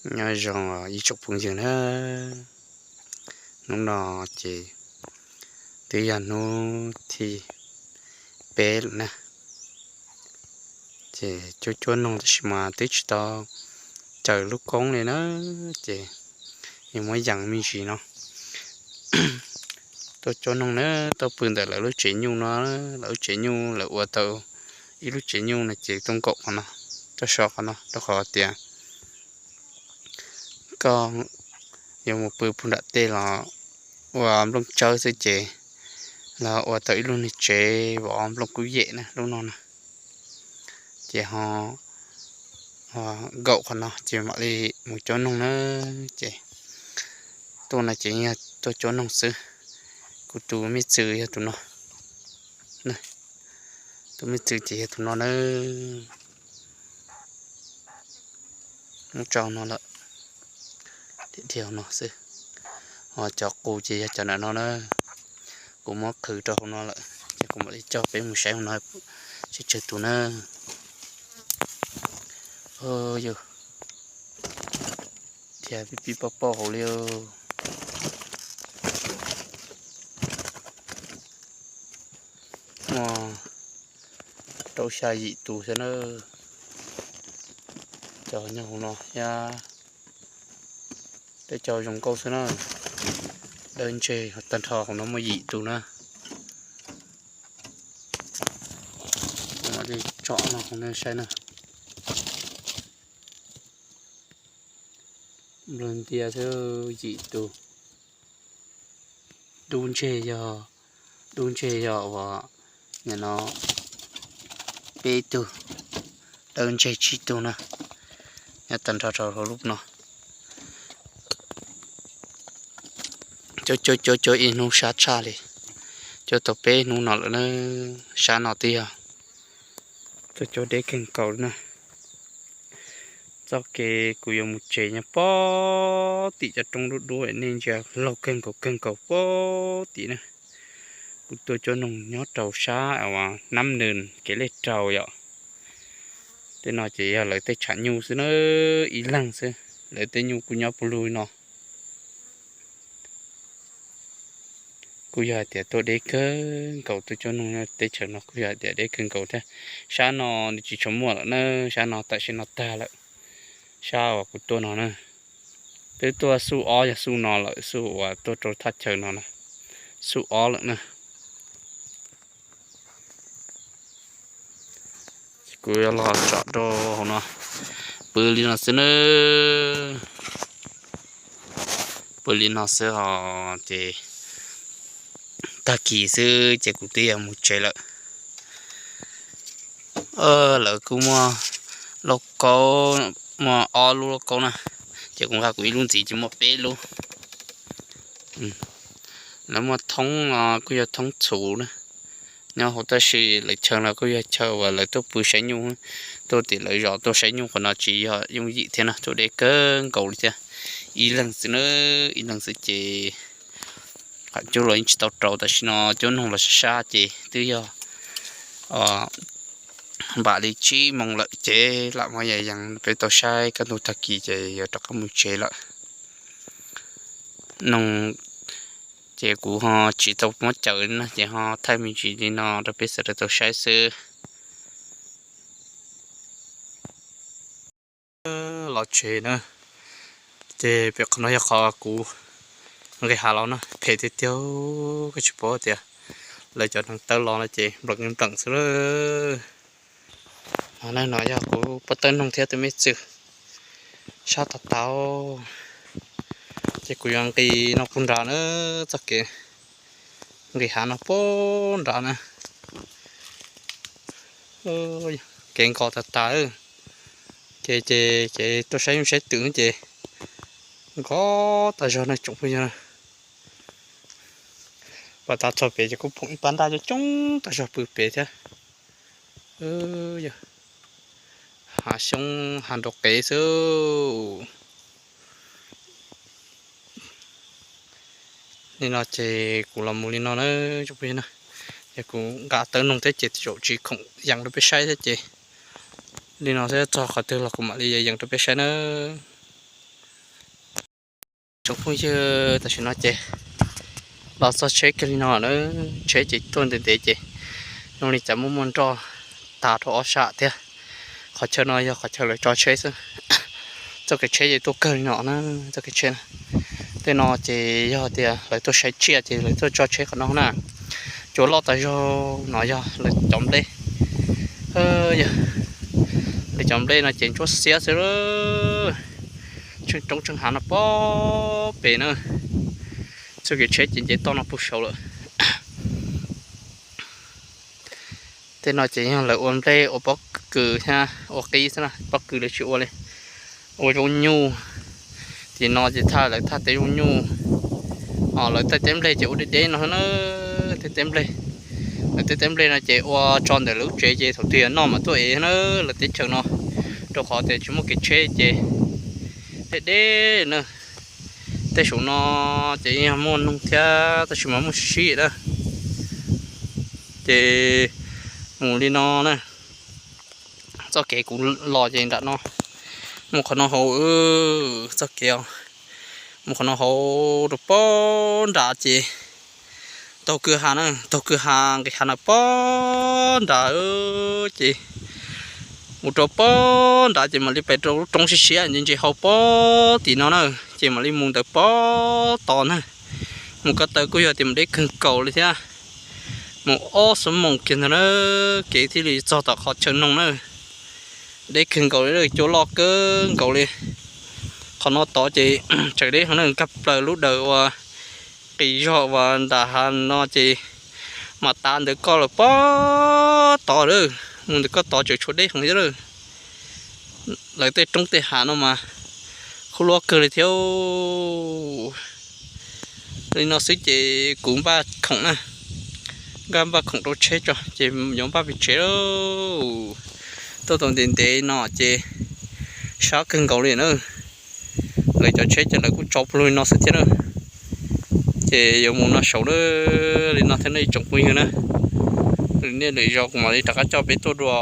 Nyob zoo ib tsoom phooj ywg na, hnub no ces twb yog hnub thib peb lawm na, ces cuab cuab noog tab sis mas twb tsis tau caws lub koob li na, ces yuav muab yees me ntsis no. Tuaj cuab noog na, tuaj pw ntawm lawv lub tsev nyuj no, lawv lub tsev nyuj lawv ua tau ib lub tsev nyuj no ces tuaj nkaum qhov no, tuaj so qhov no rau qhov tias koj yuav mus pw puag nram tej los ua nplooj tsawb xwb ces los ua tau ib lub niag tsev vov nplooj kub yem na lub no na. Ces ho nkaum qhov no ces mam li mus cuab noog na. Ces tuaj no ces yog tuaj cuab noog xwb. Kuv tus me txwv yog tus no, tus me txwv ces yog tus no na. Muab tso no lawm, dhia no xwb. Ho cov qus ces yog cov ntawm no na. Kuv muab qhwv rau hauv no lawm ces kuv mam li coj peb mus saib hauv no seb tsawg tus na. Yog dhia pib pib pauj pauj hauv li. Muaj rau xya yim tus xwb na. Cov nyob hauv no thiab, tej cov zoo nkauj xwb na. Dawb ntseg tag nrho hauv no muaj yim tus na. Mam li tsom no hauv no saib na. Nplog ntias xwb yim tus. Dub ntseg yog, dub ntseg yog uas nim no peb tug, dawb ntseg tsib tug na. Nyob tag nrho rau hauv lub no. Cuab cuab cuab cuab ib hnub sab tshaj li, cuab tau peb hnub no lawm na. Sab no twb yog tuaj cuab deb kawg nkaus li na. Txoj kev kuv yuav mus tsev nyob pob tim cov roob duab duab nej ntsia laug kawg nkaus kawg nkaus pob tim na. Kuv tuaj cuab noog nyob rau sab uas Nab Nws kev lej rau yom. Tej no ces yog lawv tej tshav nyuj xwb na, ib leeg xwb, lawv tej nyuj kuj nyob puag lug no. Kuj yog hais tias tuaj deb kawg nkaus, tuaj cuab noog teb chaws no kuj yog hais tias deb kawg nkaus thiab. Sab no nws tsis tshua muaj lawm na, sab no tam sim no tag lawm. Sab uas kuv tuaj no na, twb tuaj xuj ob yog xuj no lawm, xuj uas tuaj rau thaj chaw no na, xuj ob lawm na. Kuv yuav los tsom rau hauv no, pw li no xwb na. Pw li no xwb os, ces tag kis xwb ces kuv twb yuav mus tsev lawm. Lawv kuj muaj lauj kaub, muaj ob lub lauj kaub na, ces kuv nqa kuv ib lub ntxiv ces muaj peb lub. Lawv muaj thoob no kuj yog thoob txhuv na, nyob hauv tab sis lawv chaw no kuj yog chaw uas lawv tuaj pw saib nyuj, tuaj tim lawv zos tuaj saib nyuj, qhov no tsis yog yooj yim thiab no, tuaj deb kawg nkaus li thiab. Ib leeg xwb na, ib leeg xwb ces qhov cuab los yeej tsis tau rau, tam sim no cuab noog los sab sab ces twb yog npaum li tsib moos lawm ces lam muab yees yees peb tau saib kaj ntug tag kis ces yuav rov qab mus tsev lawm. Noog ces kuv ho tsis tau muab cawm li no ces ho thaij me ntsis li no rau peb sawv daws tau saib xwb. Los tsev na, ces pem qhov no yog qhov kuv nqis hav los na, phem tiag tiag, koj tsis paub tias lawv cov neev tawb los no ces npleem npleem xwb lawm. No yog kuv pob tawb noog thiab tus me txwm sab tas tas, ces kuv yuav nqis no puag nrad na, txoj kev nqis hav no puag nrad na. Kev nkos tas tas, ces ces ces tuaj saib nyuj saib twm ces nkos tas zog na tsoom phooj ywg. Pas tas txog pem ces kuj pom ib pab ntaj coob coob tas zog pw pem thiab. Hav xyoob hav nraum qev xwb. Li no ces kuv los mus li no na, tsoom phooj ywg na. Yog kuv nqa tawb noog thiab ces zaum tsis khoom yees rau peb saib thiab ces li no xwb, txog qhov twg los kuv mam li yees rau peb saib na. Phooj ywg, tam sim no ces los txog tsheb kiag li no na, tsheb ces tuaj ntev ntev ces zoo li cas muaj muaj nroj tag rau ob sab thiab. Qhov chaw no yog qhov chaw lawv tso tsheb xwb. Txoj kev tsheb ces tuaj kawg li no na, txoj kev tsheb na. Tej no ces yog tias lawv tuaj saib tsiaj ces lawv tuaj tso tsheb qhov no na. Cua loj tas zog no yog lawv cov nplej. Yog lawv cov nplej no ces ntsuab xiab xwb, tsheej roob tsheej hav no pob pem na. Txoj kev tsheb ces nce toj no puag saud lawm. Tej no ces yog lawv ua nplej ua pob kws thiab ua qib xwb na, pob kws lawv tsis ua li, ua zaub nyuj. Tim no ces thaj lawv thaj teb zaub nyuj. Ho lawv tej teb nplej ces ua deb deb no na, tej teb nplej. Lawv tej teb nplej no ces ua tso ntawm lawv lub tsev ces thaum twg yuav noj mam tuaj ev na, lawv teb chaws no, rau qhov tias tsis muaj kev tsheb ces deb deb na. Tej saum no ces yog muaj noog thiab tab sis mas muaj sib sib na. Ces mus li no na, txoj kev kuv los ces nram no, mus qhov no hauv, txoj kev os, mus qhov no hauv rau pob nram ces taug kwj ha na, taug kwj ha nqis hav na pob nrad ces mus rau pob nrad ces mam li pem rau lub roob siab siab ntse ntse hauv pob tim no na, ces mam li mus ntawm pob tod na. Mus ko taw kuj yog tias mus deb kawg nkaus li thiab, mus ob xuab moos kiag ntag na, kev thiaj li txog tom qhov chaw noog na. Deb kawg nkaus li, cua loj kawg nkaus li. Qhov no tod ces tseem deb heev na, nkag plaws lub dawm uas qis zog uas nram hav no ces mam tav ntawm koj lawm pob tod lawm, mus ntawm koj tod tseem tshuav deb heev thiab lawm. Lawv tej roob tej hav no mas kub luab kawg li thiab. Li no xwb ces kuv npaj khoom na, nkag npaj khoom rau tsheb tso ces yuav npaj pem tsev lauj. Tuaj tau ntev ntev no ces sab kawg nkaus li na. Lawv cov tsheb ces lawv kuj tso pug li no xwb thiab na. Ces yuav mus no saud li no thiab nej tsoom phooj ywg na. Nej lwm zaus kuv mam li rov qab coj peb tuaj dua.